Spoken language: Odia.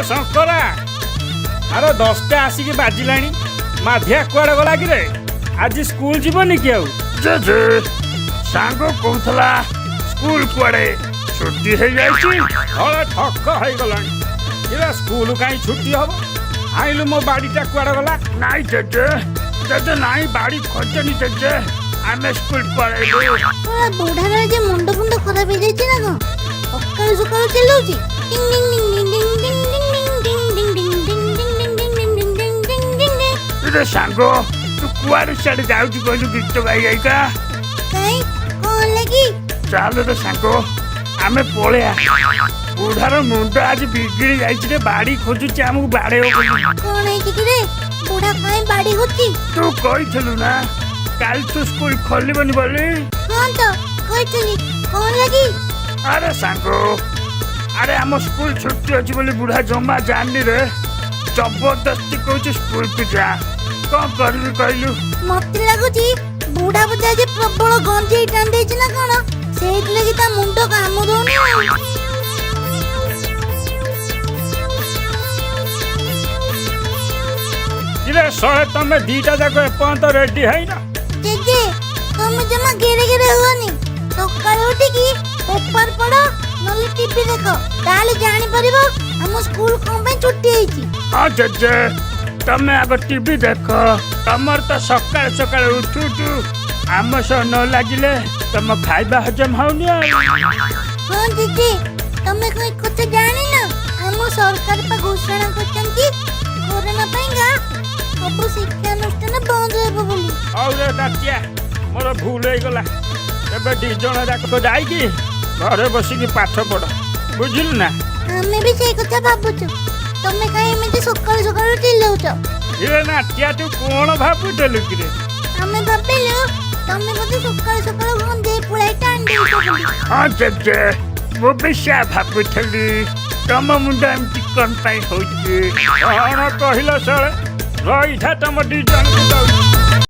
ଶଙ୍କରା, ଆରେ 10ଟା ଆସିକି ବାଜିଲାଣି, ମାଧିଆ କୁଆଡ଼େ ଗଲା କିରେ? ଆଜି ସ୍କୁଲ ଯିବନି କି ଆଉ? ଜେଜେ, ସାଙ୍ଗ କହୁଥିଲା ସ୍କୁଲ କୁଆଡ଼େ ଛୁଟି ହେଇଯାଇଛି। ହଳେ ଠକ ହେଇଗଲାଣି। ଇରେ, ସ୍କୁଲ କାହିଁ ଛୁଟି ହବ? ଆଇଲୁ, ମୋ ବାଡ଼ିଟା କୁଆଡ଼େ ଗଲା? ନାଇଁ ଜେଜେ, ଜେଜେ ନାଇଁ, ବାଡ଼ି ଖୋଜନି ଜେଜେ, ଆମେ ସ୍କୁଲ ପଳେଇଲୁ। ଶଳା ବୁଢାର ଆଜି ମୁଣ୍ଡ ଫୁଣ୍ଡ ଖରାପ ହେଇଯାଇଛି ନା କଣ? ସକାଳୁ ସକାଳୁ ଚିଲଉଛି ଟିଂ ଟିଂ ଟିଂ ଟିଂ ଟିଂ ଟିଂ ଟିଂ ଟିଂ ଟିଂ ଟିଂ ଟିଂ ଟିଂ ଟିଂ ଟିଂ ଟିଂ ଟିଂ ଟିଂ ଟିଂ। ଇରେ ସାଙ୍ଗ, ତୁ କୁଆଡ଼େ ସିଆଡ଼େ ଯାଉଛୁ କହିଲୁ ଗୀତ ଗାଇ ଗାଇକା? କାଇଁ, କଣ ହେଲା କି? ଚାଲ ରେ ସାଙ୍ଗ, ଆମେ ପଳେଇବା। ବୁଢାର ମୁଣ୍ଡ ଆଜି ବିଗିଡ଼ି ଯାଇଛି ରେ, ବାଡ଼ି ଖୋଜୁଛି ଆମକୁ ବାଡ଼େଇବ ବୋଲି। କଣ ହେଇଛି କି ରେ? ବୁଢା କାଇଁ ବାଡି ଖୋଜୁଛି? ତୁ କହିଥିଲୁ ନା କାଲି ତୁ ସ୍କୁଲ ଖୋଲିବନି ବୋଲି? ହଁ ତ, କହିଥିଲି। କଣ ହେଲା କି? ଆରେ ସାଙ୍ଗ, ଆରେ ଆମ ସ୍କୁଲ ଛୁଟି ଅଛି ବୋଲି ବୁଢା ଜମା ଜାଣିନି ରେ, ଜବରଦସ୍ତି କହୁଛି ସ୍କୁଲକୁ ଯା। କଣ କରିବି କହିଲୁ? ମତେ ଲାଗୁଛି ବୁଢା ବୋଧେ ଆଜି ପ୍ରବଳ ଗଞ୍ଜେଇ ଟାଣି ଦେଇଛି ନା କଣ, ସେଇଥିଲାଗି ତା ମୁଣ୍ଡ କାମ ଦଉନି ଆଉ। ଇରେ ଶଳେ, ତମେ ଦିଟା ଯାକ ଏପର୍ଯ୍ୟନ୍ତ ରେଡି ହେଇନ? ଜେଜେ, ତମେ ଜମା ଗେରେ ଗେରେ ହୁଅନି। ସକାଳୁ ଉଠିକି ପେପର ପଢ, ନହେଲେ ଟିଭି ଦେଖ, ତାହେଲେ ଜାଣିପାରିବ ଆମ ସ୍କୁଲ କଣ ପାଇଁ ଛୁଟି ହେଇଛି। ହଁ ଜେଜେ, ତମେ ଆଗ ଟିଭି ଦେଖ। ତମର ତ ସକାଳୁ ସକାଳୁ ଉଠୁ ଉଠୁ ଆମ ସହ ନ ଲାଗିଲେ ତମ ଖାଇବା ହଜମ ହଉନି ଆଉ। ହଁ ଜେଜେ, ତମେ କଣ ଏ କଥା ଜାଣିନ? ଆମ ସରକାର ପା ଘୋଷଣା କରିଛନ୍ତି କରୋନା ପାଇଁକା ସବୁ ଶିକ୍ଷାନୁଷ୍ଠାନ ବନ୍ଦ ରହିବ ବୋଲି। ହଉ ରେ ତାଟିଆ, ମୋର ଭୁଲ ହେଇଗଲା। ଏବେ ଦି ଜଣ ଯାକ ଯାଇକି ଘରେ ବସିକି ପାଠ ପଢ, ବୁଝିଲୁ ନା? ଆମେ ବି ସେଇ କଥା ଭାବୁଛୁ। ତମେ କାହିଁ ଏମିତି ସକାଳୁ ସକାଳୁ ଚିଲଉଛ? ଇରେ ନାଟିଆ, ତୁ କଣ ଭାବୁଥିଲୁ କିରେ? ଆମେ ଭାବିଲୁ ତମେ ବୋଧେ ସକାଳୁ ସକାଳୁ ଗଞ୍ଜେଇ ପୁଳାଇ ଟାଣି ଦେଇଛ ବୋଲି। ହଁ ଜେଜେ, ମୁଁ ବି ସେୟା ଭାବୁଥିଲି, ତମ ମୁଣ୍ଡ ଏମିତି କଣ ପାଇଁ ହଉଛି। କଣ କହିଲ ଶଳେ? ରହିଥା, ତମ ଦି ଜଣକୁ ଦଉଛି।